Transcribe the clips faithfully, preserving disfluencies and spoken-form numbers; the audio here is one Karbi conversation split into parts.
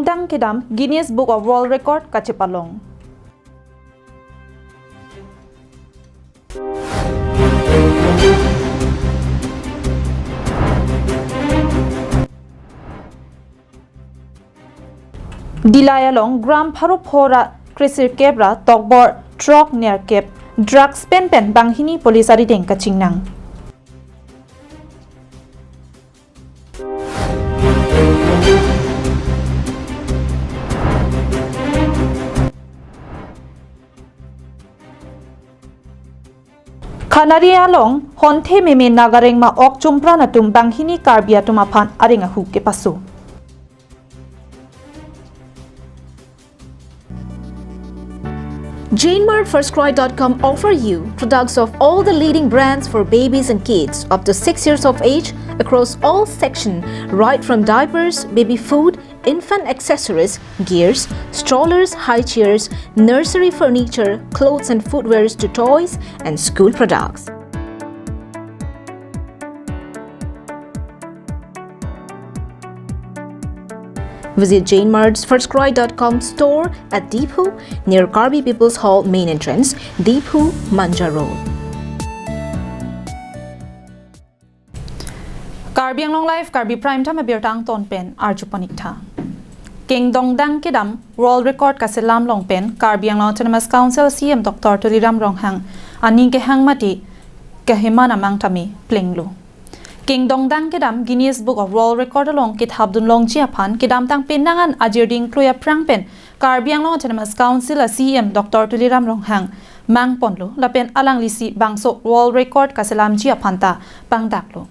Dang kedam Guinness Book of World Record kachepalong. Dillai along gram pharo phongo ra kresirkep ra tokbor throk nerkep drugs pen pen banghini police arideng kachingnang. Khanari along honthe meme nagareng ma-ok chumpran atum banghini Karbi atum aphan areng ahu kepaso. Jane Mart First Cry dot com offer you products of all the leading brands for babies and kids up to six years of age across all section, right from diapers, baby food, infant accessories, gears, strollers, high chairs, nursery furniture, clothes and footwears to toys and school products. Visit Jane Mart's First Cry dot com store at Diphu near Karbi People's Hall main entrance, Diphu, Manja Road. Karbi Anglong Live, Karbi Prime Time abirta angton pen arju pon ik tha. Kengdongdang kedam World Record kaselam along pen Karbi Anglong Autonomous Council C E M Doctor Tuliram Ronghang aning kehang mate keheman amang tame plenglo. Kengdongdang kedam Guinness Book of World Record along kethapdun longji aphan kedamtang penang an ajirding klui aphrang pen Karbi Anglong Autonomous Council a C E M Doctor Tuliram Ronghang mang ponlo lapen alanglisi bangso World Record kaselamji aphan ta pangdaklo.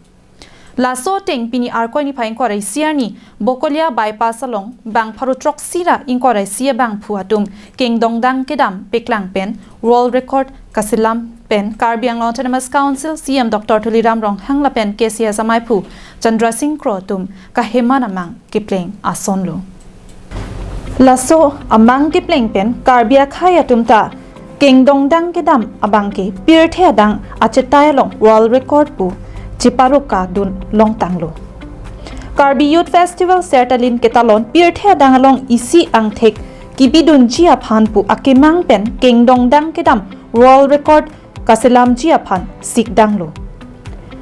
Laso ateng pini Arkoi niphai ingkoi ra isi arni Bokolia bypass along bang pharo throksi ra ingkoi ra isi abangphu atum kengdongdang kedam paklang pen World Record kaselam pen Karbi Anglong Autonomous Council C E M Doctor Tuliram Ronghang lapen K C S amaiphu Chandra Singh Kro atum keheman amang kepleng asonlo. Laso amang kepleng pen Karbi akhei atum ta kengdongdang kedam abangke pirthe adang achetai along World Record pu cheparokadun longtanglo. Karbi Youth Festival Sertalin ketalon pirthe adang along isi angthek kebidunji aphan pu akemang pen kengdongdang kedam World Record kaselamji aphan sikdanglo.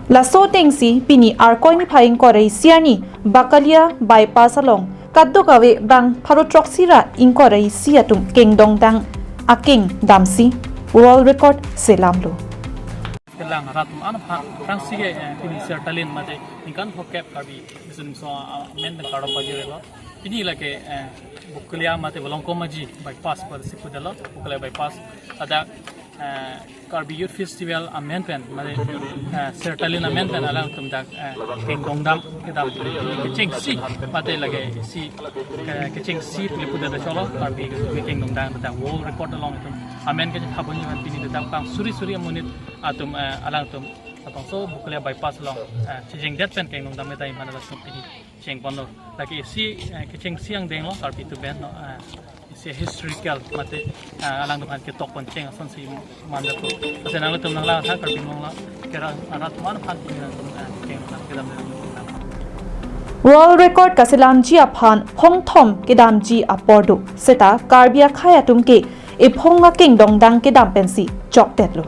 Laso atengsi pini Arkoi niphai ingkoi ra isi arni Bokolia bypass along kadokave bang pharo throksi ra ingkoi ra isi atum kengdongdang akeng damsi World Record selamlo. Kelang rat man aphan prangsi ke, eh, pini Sertalin mate ningkan phokep Karbi Riso Nimso, ah, amen pen kardom pajirlo. Pini lake, eh, Bokolia mate Bolongkomaji bypass pu si pudetlo, Bokolia bypass. Ladak, eh, Karbi Youth Festival amen pen, mate, eh, Sertalin amen pen alangtum dak, eh, kengdongdang kedam kechengsi mate lake isi, eh, kechengsi pili pudet cholo Karbi kengdongdang dak World Record along itum amen kechetapdun pini dak bang suri suri amonit atum, eh, alangtum labangso Bokolia bypass along, eh, chejengdet pen kengdongdang kedam aphan alangtum pini chengponlo. Lake isi, eh, kechengsi angdenglo Karbi atum pen, no, eh, isi historical mate, eh, alangtum aphan ketok poncheng asonsi mandetpo. Lasi nangtum nanglang tha Karbi Anglong la kera arat man aphan pini nangtum, eh, kengdongdang kedam. World Record kaselamji aphan phongthom kedamji apor do. Seta Karbi akhei atum ke ephong akengdongdang kedam pensi chokdetlo.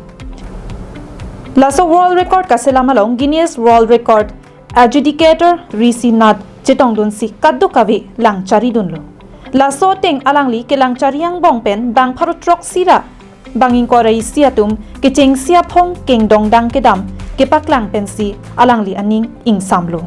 Laso World Record kaselam along Guinness World Record adjudicator Rishi Nath chetongdunsi kadokave langcharidunlo. Laso ateng alangli kelangchari angbong pen bang pharo throksi ra bang ingkoi ra isi atum kechengsi aphong kengdongdang kedam kepaklang pensi alangli aning ingsamlo.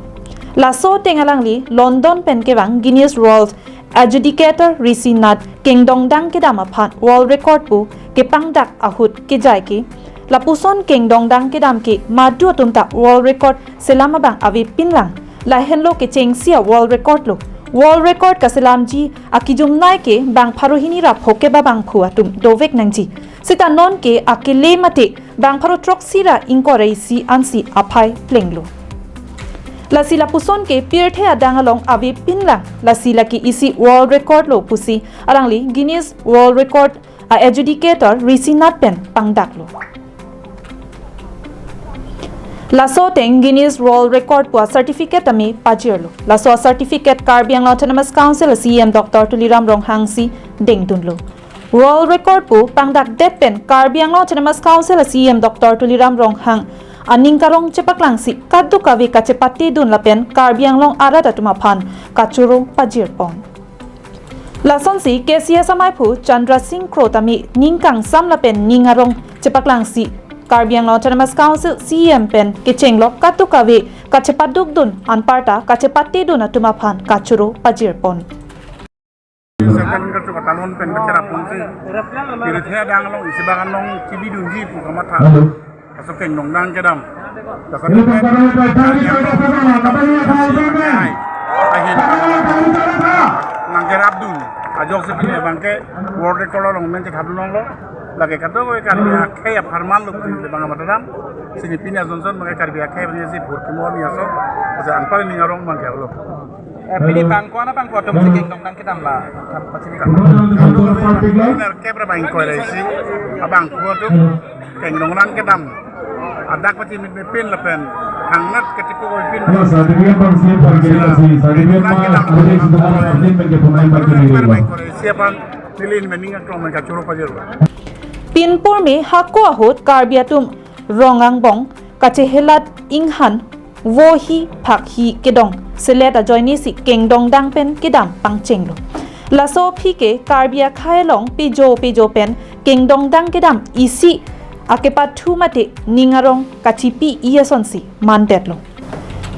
Laso ateng alangli London pen kevang Guinness World adjudicator Rishi Nath kengdongdang kedam aphan World Record pu kepangdak ahut kejai ke lapuson kengdongdang kedam ke madu atum ta World Record selam abang avepinlang. Lahenlo kechengsi a World Record lo. World Record kaselamji akijumnai ke bang pharo hini ra phokep abangphu atum dovek nangji. Seta non ke akele mate bang pharo throksi ra ingkoi ra isi ansi aphai plenglo. Lasi lapuson ke pirthe adang along avepinlang, lasi lake isi World Record lo pusi alangli Guinness World Record a adjudicator Rishi Nath pen pangdaklo. Laso ateng Guinness World Record pu a-certificate tame pajirlo. Laso a-certificate Karbi Anglong Autonomous Council a-C E M Doctor Tuliram Ronghang si dengdunlo. World Record pu pangdakdet pen Karbi Anglong Autonomous Council a-C E M Doctor Tuliram Ronghang aning karong chepaklangsi kadokave kachepatedun lapen Karbi Anglong arat atum aphan kachoro pajirpon. Lasonsi K C S amaiphu Chandra Singh Kro tame ning kangsam lapen ning arong chepaklangsi Karbi Anglong Autonomous Council C E M pen kechenglok kadokave kachepadukdun anparta kachepatedun atum aphan kachoro pajirpon. Second ka chuka talon pen ka cherap ponsi. Kiri the dang along isi bagan along chibidunji pu kamatha. Halo. Kaso kengdong dang kedam. Kaso ini pen pakai, pakai, pakai, pakai, pakai, pakai, pakai. Ahin. Nang kerapdun. Ajoksi pini abangke World Record along men chethabdun longlo. Lake kadokave Karbi akhei apharman lo pini bang amat dam. Sini pini ason son abangke Karbi akhei pini si bhur kimo ni aso. Asa anpar ning arong abangke lo. Eh, pini bang ko-an abang ko atum si kengdong dang kedam la. Pachini kan. Kengdong dang kedam. Kengdong dang kedam. Kepra bang ko isi. Abang ko atum kengdong dang kedam. Adak pachimit mepin lapen. Hangnat ketipu ko pin. Halo, certificate bang siap bang kita si. Certificate ma, ada yang sudah ada, ada yang bang kita pemain bang kita ni. Siapan nilin mening aklong bang kachoro pajir. Pinpur me hako ahut Karbi atum rong angbong kachehelat inghan vohi phakhi kedong selet ajoine si kengdong dang pen kedam pangchenglo. Laso aphi ke Karbi akhei along pejo pejo pen kengdong dang kedam isi akepathu mate ning arong kachipi-i asonsi mandetlo.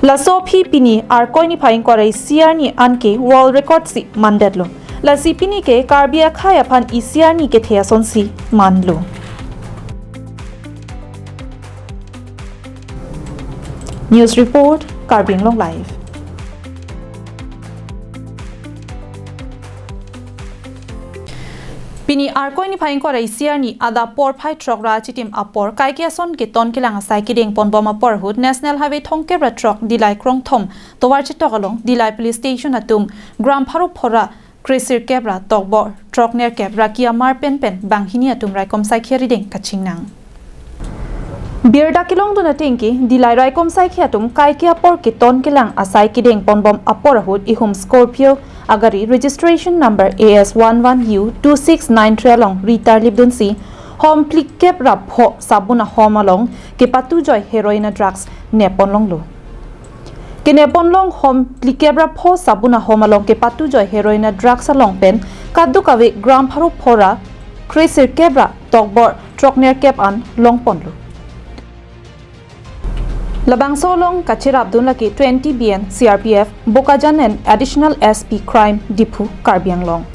Laso aphi pini Arkoi niphai ingkoi ra isi arni anke World Record si mandetlo. Lasi pini ke Karbi akhei aphan isi arni kethe asonsi manlo. News report, Karbi Anglong Live. Pini Arkoi niphai ingkoi ra isi arni adap porphai throk ra chitim apor kaike ason keton kelang asai kedeng ponbom apor ahut National Highway thomkep ra throk Dillai Krongthom tovar chetok along Dillai Police Station atum gram pharo phora kresirkep ra tokbor throknerkep raki amar pen pen banghini atum raikom saikhi arideng kachingnang. Birta kelongdun atengke Dillai raikom saikhi atum kaike apor keton kelang asai kedeng ponbom apor ahut ihum Scorpio agari registration number A S one one U two six nine three along ritar lipdunsi hom phlikep ra pho sabun ahom along kepatujoi heroin a drugs nepon longlo. Kenepon long hom phlikep ra pho sabun ahom along kepatujoi heroin a drugs along pen kadokave gram pharo phora kresirkep ra tokbor throknerkep an longponlo. Labangso along kacherapdun lake twenty B N C R P F Bokajan and Additional S P Crime Diphu Karbi Anglong.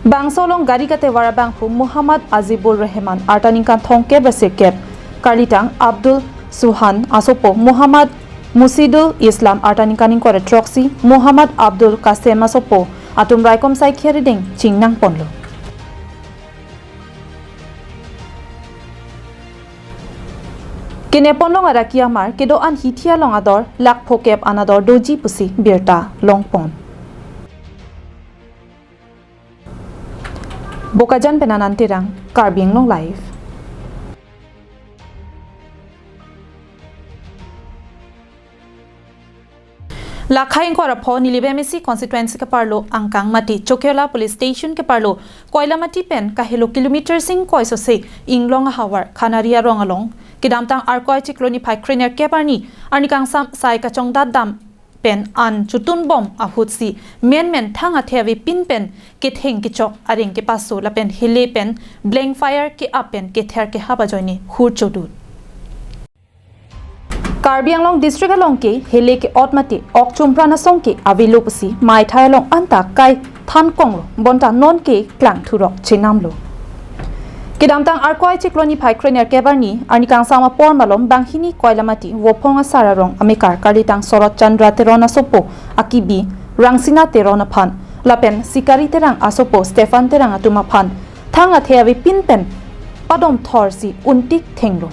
Bangso along gari katevar abangphu Muhammad Azibur Rehman arta ningkan thomkep ra sirkep, karlitang Abdul Suhan asopo Muhammad Musidul Islam arta ningkan ingkoi ra throksi, Muhammad Abdul Kasem asopo atum raikom saikhi arideng chingnangponlo. Kenepon long araki amar kedo-an hithi along ador lakh phokep an ador doji pusi birta longpon. Bokajan pen Anand Terang, Karbi Anglong Live. Lakhai ingkoi ra pho Nilip M A C constituency keparlo angkang mate Chokiola Police Station keparlo Koilamati pen kahelo kilometer singkoi sose inglong ahavar Khanari arong along kedamtang Arkoi chiklo niphai krenerkep arni arni kangsam sai kachongdat dam pen an chotun bom ahutsi menmen thang athe avepin pen ketheng kechok areng kepaso lapen hele pen blank fire ke-ap pen kether kehap ajoine hur chodut. Karbi Anglong district along ke hele ke-ot mate ok chumpran asong ke avelo pusi maithai along anta kai than konglo bonta non ke klang thurok chenamlo. Kedamtang Arkoi chiklo niphai krenerkep arni arni kangsam apor malom banghini Koilamati Vophong asar arong amekar karlitang Sorot Chandra Teron asopo akibi Rangsina Teron aphan lapen Sikari Terang asopo Stephan Terang atum aphan thang athe avepin pen padom thorsi untik thenglo.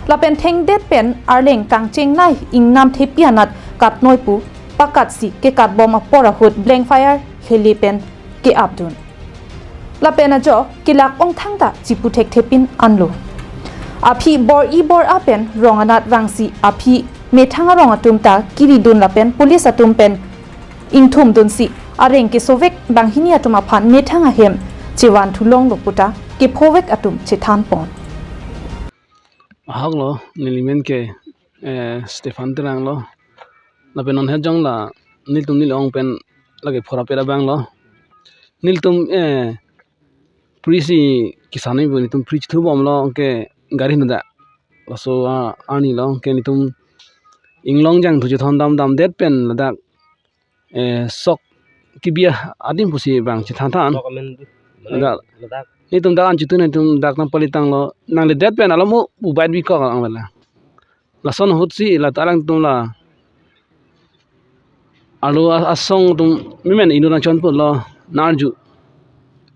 Lapen thengdet pen arleng kangchengnei ingnam thepi anat katnoi pu pakatsi kekatbom apor ahut blank fire hele pen ke-apdun. Lapen ajok kelak ongthang ta chipu thekthepin anlo. Aphi bor-i bor-a pen rong anat vangsi aphi methang arong atum ta kiridun lapen police atum pen ingthumdunsi areng kesovek banghini atum aphan methang ahem chevan thulonglo puta kephovek atum chethanpon. Ahok lo, neli men ke, eh, Stephen Terang lo. Lapen non hejong la nelitum neli ong pen lake phora pera bang lo. Nelitum, eh, pri si kisane bu nelitum pri chithu bom lo ke gari nada. Laso, ah, ani lo ke nelitum inglong jangthu chethon dam dam det pen ladak, eh, sok kibia adim pusi bang chethan than. Sok amen du. Ladak. Ladak. Nelitum dak an chithu nelitum dak nang palitang lo. Nangledet pen alo mo ubaid bikok ang bela. Lason ahut si la ta alangtum la alo a-, asong atum memen inut nangchonpon lo, nangarju.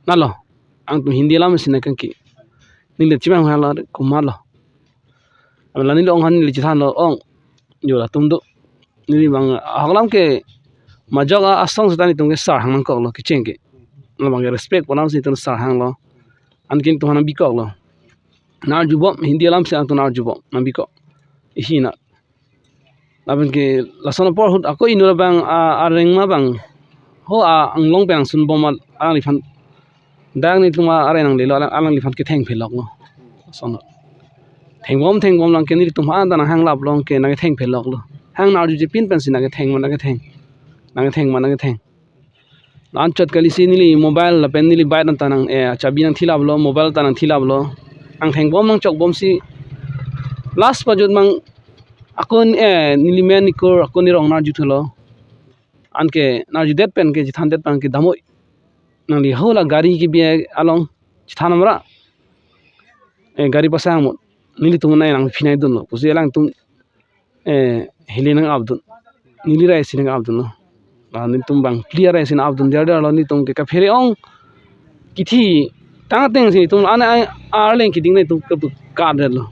Nalo, angtum Hindi alam si nangkangki. Neli chimang halo kumar lo. Abang la neli ong han neli chethan lo ong. Jo latum do. Neli bang ahok alam ke majok a-, asong seta nelitum ke sar hang nangkok lo kecheng ke. Labang ke respect pu alam si nelitum sar hang lo. Anke nelitum han nang bikok lo. Nangarju bom, Hindi alam si angtum nangarju bom, nang bikok. Isi na. Lapen ke lason apor ahut ako inut abang a, areng ma bang. Ho a, anglong pen angsun bom al-, alangliphan. Dak nelitum a, areng nanglelo alang, alangliphan ketheng phelok lo. Lason. Theng bom, theng bom lang ke nelitum ha ta nang hang lap long ke nang ketheng phelok lo. Hang nangarjuje pin pensi nang ketheng ma nang ketheng. Nang ketheng ma nang ketheng. Anchot kali si neli mobile lapen neli bike anta nang, eh, chabi nang thilap lo, mobile ta nang thilap lo. Angtheng bom nang chok bom si last pajut mang akun, eh, neli men ikur akun nirong nangarju thulo. Anke nangarju det pen ke chethan det pen ke damoi. Nangli ho la gari kibia along chethan amra. Eh, gari pasang mo. Nelitum nai nang phinai dunlo. Pusi alangtum eh, hili nang apdun. Neli rai si nang apdun lo. Ah, nelitum bang clear rai si nang apdun dia dia lo nelitum ke kaphere ong. Kithi tang ateng si nelitum ana ai arleng kiding nelitum ke bu ka dia lo.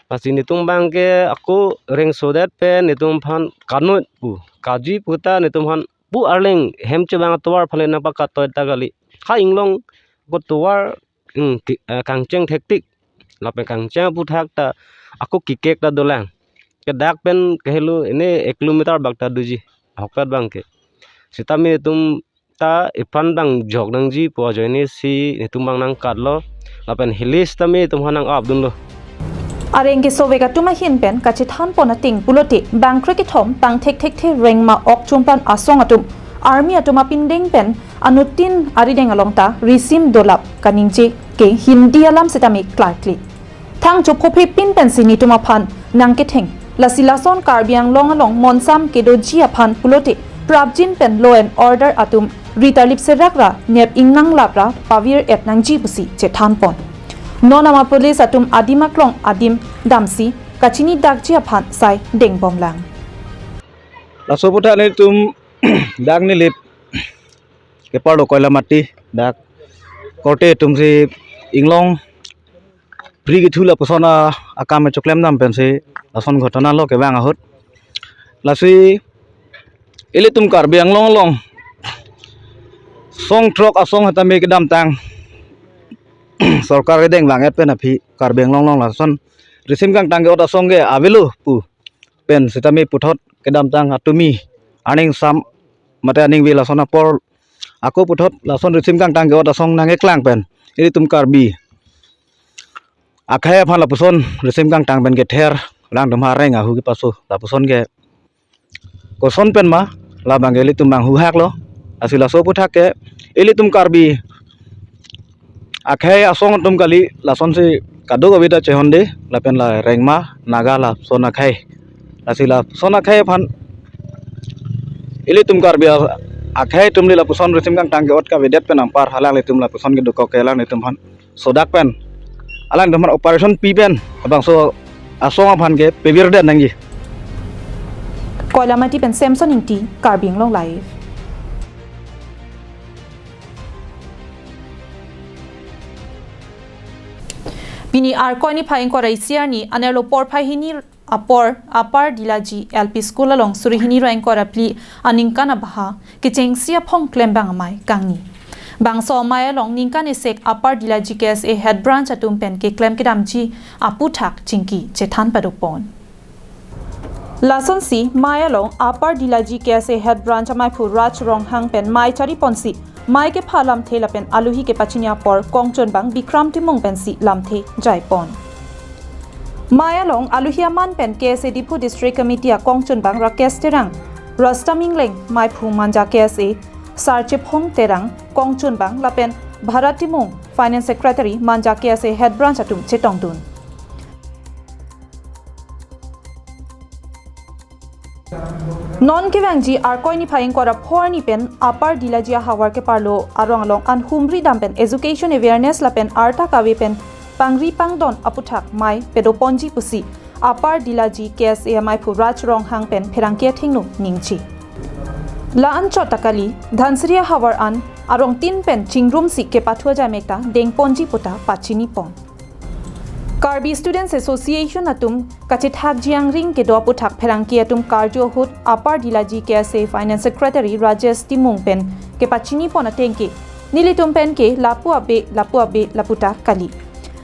Pasi nelitum bang ke ako reng sodet pen nelitum phan kanut pu. Kaji puta nelitum phan pu arleng hem chebang tovar phale nang pakatoi ta kali. Ha inglong ko tovar, hmm, ti-, eh, kangcheng thektik. Lapen kangcheng aphuthak ta ako kikek ta dolang. Ke dak pen kehelo ini ek kilometer bak ta doji. Ahokpet bang ke. Sitame nelitum ta iphan bang jok nangji pu ajoine si nelitum bang nang kat lo. Lapen hili sitame nelitum ha nang apdun lo. Areng kesovek atum ahin pen kachethanpon ateng pulote bang krekethom pangthek thekthe rengma ok chumpan asong atum army atum apindeng pen anuttin arideng along ta risim dolap kaningje ke Hindi alam sitame klarkli. Thang chopho phe pin pensi nelitum aphan nang ketheng. Lasi lason Karbi Anglong along monsam kedoji aphan pulote prapjin pen law and order atum ritarlip serak ra nep ingnang lap ra pavir et nangji pusi chethanpon. Non ama police atum adim aklong adim damsi kachini dakji aphan sai dengbom lang. Laso aphuthak nelitum dak nilip kepar lo Koilamati dak korte atum si inglong pri kethu lapuson a-, akam choklem dam pensi lason ghotona lo kevang ahut. Lasi ilitum Karbi Anglong along song throk asong sitame kedamtang sorkar kedeng vang et pen aphi Karbi Anglong along lason risim kangtang ke-ot asong ke avelo pu pen sitame puthot kedamtang atumi aning sam mate aning vi lason apor ako puthot lason risim kangtang ke-ot asong nangkeklang pen ilitum Karbi akhei aphan lapuson risim kangtang pen kether alangtum areng ahu kepaso lapuson ke koson pen ma labang ke ilitum bang huhak lo. Lasi laso aphuthak ke ilitum Karbi akhei asong atum kali lasonsi kadokave ta chehonde lapen la rengma naga lason akhei. Lasi lason akhei aphan ilitum Karbi a-, akhei atum le lapuson risim kangtang ke-ot kavedet pen anpar alanglitum lapuson kedokok ke alanglitum aphan sodak pen alangtum aphan operation pi pen labangso asong aphan ke pevirdet nangji. Koilamati pen Samson Ingti, Karbi Anglong Live. Pini Arkoi niphai ingkoi ra isi arni anerlo porphai hini apor Upper Dilaji L P School along suri hini ra ingkoi ra phli aningkan abaha kechengsi aphong klembang amei kangni. Bangso amei along ningkan esek Upper Dillaji K S A Head Branch atum pen keklem kedamji aputhak chingki chethan padopon. Lasonsi mei along Upper Dillaji K S A Head Branch ameiphu Raj Ronghang pen mei chariponsi mei kepha lamthe lapen aluhi kepachini apor kongchunbang Bikram Timung pensi lamthe jaipon. Mei along aluhi aman pen K S A Diphu District Committee akongchunbang Rakesh Terang, Rastam Ingleng, meiphu Manja K S A Sarchephong Terang, kongchunbang lapen Bharat Timung, Finance Secretary, Manja K S A Head Branch atum chetongdun. Non kevangji Arkoi niphai ingkoi ra pho arni pen Upper Dillaji ahavar keparlo arong along an humri dam pen education awareness lapen arta kave pen pangri pangdon aputhak mei padoponji pusi Upper Dillaji K S A ameiphu Raj Ronghang pen pherangke athengno ningje. La-an chot ta kali, Dhansiri ahavar an arong tin pen chingrumsi kepathu ajaimek ta dengponji puta pachinipon. Karbi Students Association atum kachethakji angring kedo aputhak pherangke atum karju ahut Upper Dillaji K S A Finance Secretary Rajesh Timung pen kepachinipon ateng ke, nelitum pen ke lapu abe, lapu abe, laputa kali.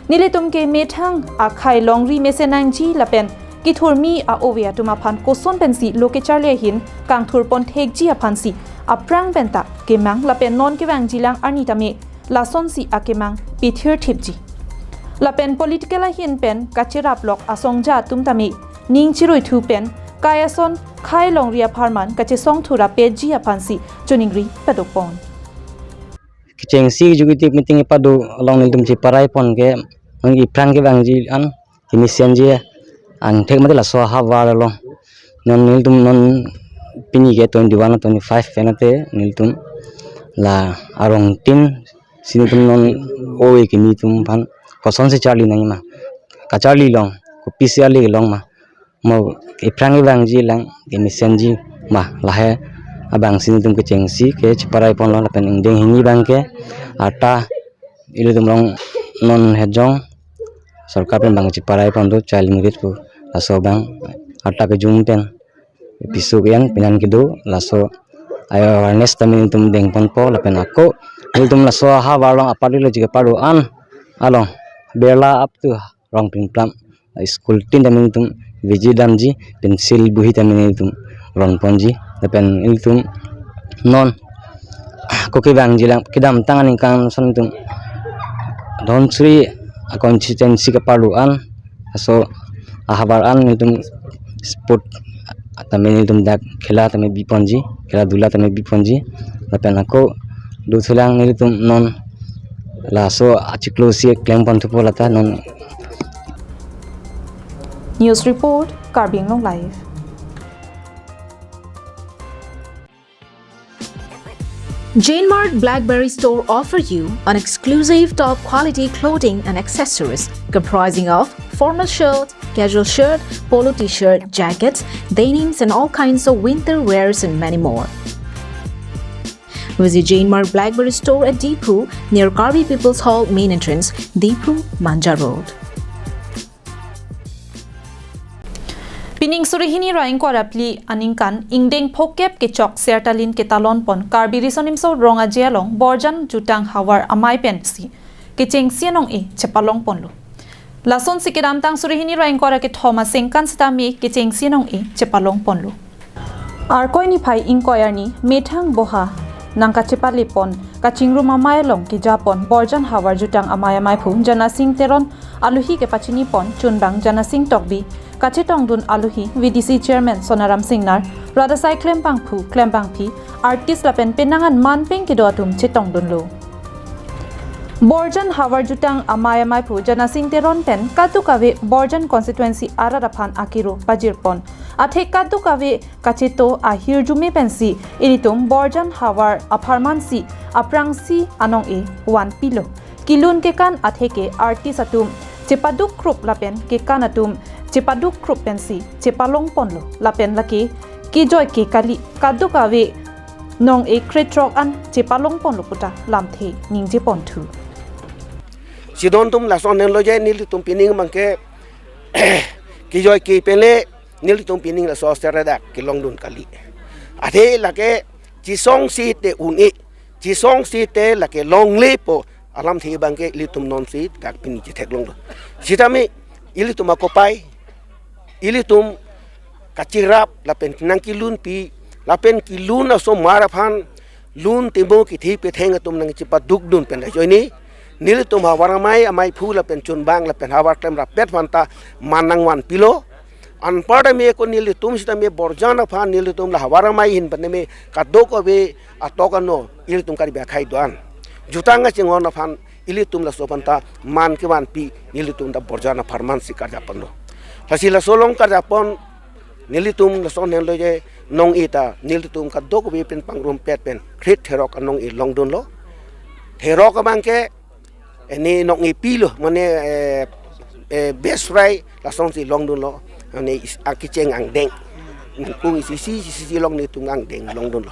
Nelitum ke methang akhei longri mesen nangji lapen kethurmi a-ove atum aphan koson pensi lo kecharli ahin kangthurpon thekji aphansi aphrang penta kemang lapen non kevangjilang arni tame lasonsi akemang pithirthipji. Lapen political ahin pen kacheraplok asongja atum tame ning chiruithu pen kai ason khei longri apharman kachesongthura peji aphansi choningri padopon. Kechengsi executive meeting ipado along nelitum cheparaipon ke, nang iphrang kevangji an kemesenji angthek mate laso ahavar along. Non nelitum non pini ke twenty-one, twenty-five penate nelitum la arong tin si nelitum non ove kimi atum aphan kosonsi charli nangji ma, kacharli long, kopisi ale long ma, mo iphrang kevangjilang kemesenji ma, lahai abangsi nelitum kechengsi ke cheparaiponlo lapen ingdeng hini abang ke arta ilitum along non hejong sorkar pen bang cheparai pon do child marriage pu, laso abang arta kejung pen piso ke-en penan kedo, laso ayo awareness tame nelitum dengponpo lapen ako nelitum laso ahavar along Upper Dillaji keparlo an along birla up to Rongpinplam school tin tame nelitum veji damji, pencil bohi tame nelitum ronponji lapen nelitum non ako kevangjilang kedamtang aningkan ason nelitum Dhansiri a constituency keparlo an, laso ahavar an nelitum sport tame nelitum dak khela tame biponji, khela dula tame biponji lapen ako dothulang nelitum non laso achiklo si klempon thupo lata non. News report, Karbi Anglong Live. Jainmart Blackberry Store offer you an exclusive top quality clothing and accessories comprising of formal shirt, casual shirt, polo t-shirt, jackets, denims and all kinds of winter wears and many more. Visit Jainmart Blackberry Store at Diphu near Karbi People's Hall main entrance, Diphu, Manja Road. Pining suri hini ra ingkoi ra phli aningkan ingdeng phokep kechok Sertalin ketalonpon Karbi Riso Nimso Rong Aje along Borjan Jutang Havar amei pensi kechengsi anong-e chepalongponlo. Lasonsi kedamtang suri hini ra ingkoi ra kethom aningkan sitame kechengsi anong-e chepalongponlo. Arkoi niphai ingkoi arni methang boha nangkachepalepon kachingrum amei along kejapon Borjan Havar Jutang amei ameiphu Janasing Teron, aluhi kepachinipon chunbang Janasing Tokbi, kachetongdun aluhi V D C Chairman Sonaram Singnar, rat asai klembangphu klembangpi, artist lapen penang an manpeng kedo atum chetongdunlo. Borjan Havar Jutang amei ameiphu Janasing Teron pen kadokave Borjan constituency arat aphan akiro pajirpon. Athe kadokave kacheto ahirjume pensi ilitum Borjan Havar apharmansi aphrangsi anong-e vanpilo. Kelun kekan atheke artist atum chepaduk krup lapen kekan atum chepaduk krup pensi chepalongponlo lapen lake kejoi ke kali, kadokave nong-e kretrok an chepalongponlo puta lamthe ningjeponthu. Sidon atum lason henlo je, nelitum pining abangke kejoi ke penle nelitum pining laso seradak kelongdun kali. Athe lake chesongsi te un-e, Chisong site lake longle pu alamthe abangke ilitum nonsi dak pini chetheklonglo. Sitame ilitum akopai, ilitum kachirap lapen nangkelunpi, lapen kelun asomar aphan lun timo kithi petheng atum nangchepadukdun pen ajoine nelitum havar amei, ameiphu lapen chunbang lapen havar klem rappet aphanta man nangvanpilo. Anparta me ko nelitum sitame borjan aphan nelitum la havar amei ahin pen me kadokave atok ano ilitum Karbi akhei do-an. Jutang kachinghon aphan ilitum laso aphanta man kevanpi nelitum ta borjan apharman si karjapon lo. Lasi laso along karjapon nelitum lason henlo je nong-e ta nelitum kadokave pen pangrumpet pen krit therok anong-e longdunlo. Therok abangke eni nong-epi lo, mane, eh, eh, best fry lasonsi longdunlo. Mane is-, akicheng angdeng. Ningkung isi isi isi isi along nelitum angdeng longdunlo.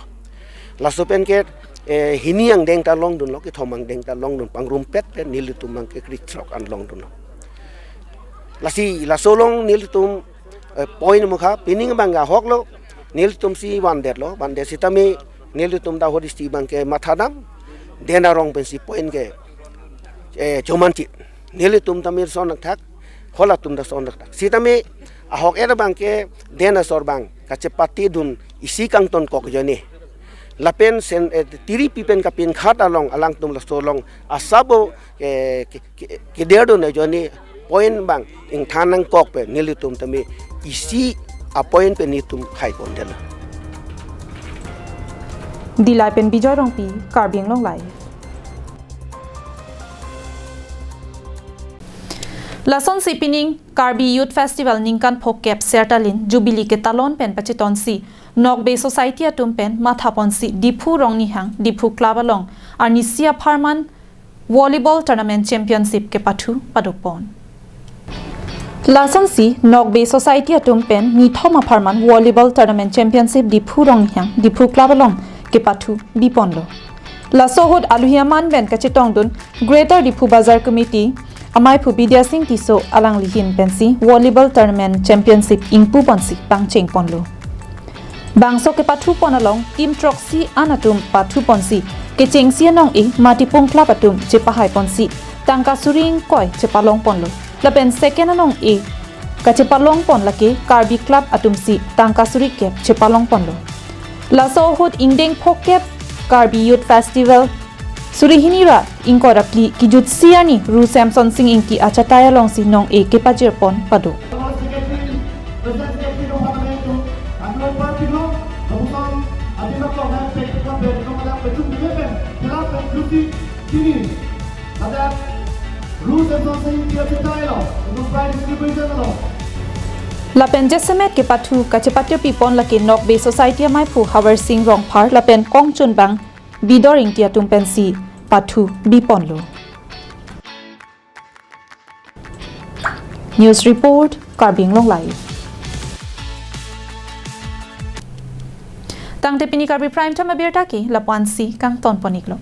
Laso penke, eh, hini angdeng ta longdunlo, kethom angdeng ta longdun, pangrumpet pen nelitum abangke krit therok an longdunlo. Lasi laso along nelitum, eh, point mukha, pining abang ahoklo, nelitum si vandet lo, vandet sitame nelitum ta hodi si abangke mathadam, den arong pensi point ke, eh, chomanchit. Nelitum tame son thak, halatum ta son thak. Sitame ahok-et abangke den asor abang kachepatedun isi kangtonkok ajoine. Lapen sen, eh, tiripi pen kapinkhat along alangtum laso along asabo, eh, ke, ke, kederdun ajoine point abang ingthan nangkok pen nelitum tame isi apoint pen nelitum khaipondet lo. Dillai pen Bijoy Rongpi, Karbi Anglong Live. Lasonsi pining Karbi Youth Festival ningkan phokep sertalin Jubilee ketalon pen pachetonsi Nokbe Society atum pen mathaponsi Diphu Rongnihang Diphu Club along arnisi apharman Volleyball Tournament Championship kepathu padopon. Lasonsi Nokbe Society atum pen nithom apharman Volleyball Tournament Championship Diphu Rongnihang Diphu Club along kepathu biponlo. Laso ahut aluhi aman pen kachetongdun Greater Diphu Bazar Committee ameiphu Bidya Sing Tisso alangli ahin pensi Volleyball Tournament Championship ingpuponsi pangchengponlo. Bangso kepathupon along team throksi an atum pathuponsi kechengsi anong-e Matipung Club atum chepahaiponsi tangka suri ingkoi chepalongponlo. Lapen second anong-e kachepalongpon lake Karbi Club atumsi tangka suri kep chepalongponlo. Laso ahut ingdeng phokep Karbi Youth Festival suri hini ra ingkoi ra phli kijutsi arni Ru Samson Sing Ingti achatai alongsi nong-e kepajirpon pado. Lapen jasemet kepathu kachepatirpipon lake Nokbe Society ameiphu Havar Sing Rongphar lapen kongchunbang Bidor Ingti atum pensi pathu biponlo. News report, Karbi Anglong Live. Tangte pini Karbi Prime Time abirta ke lapu-ansi kangtonpon-iklo.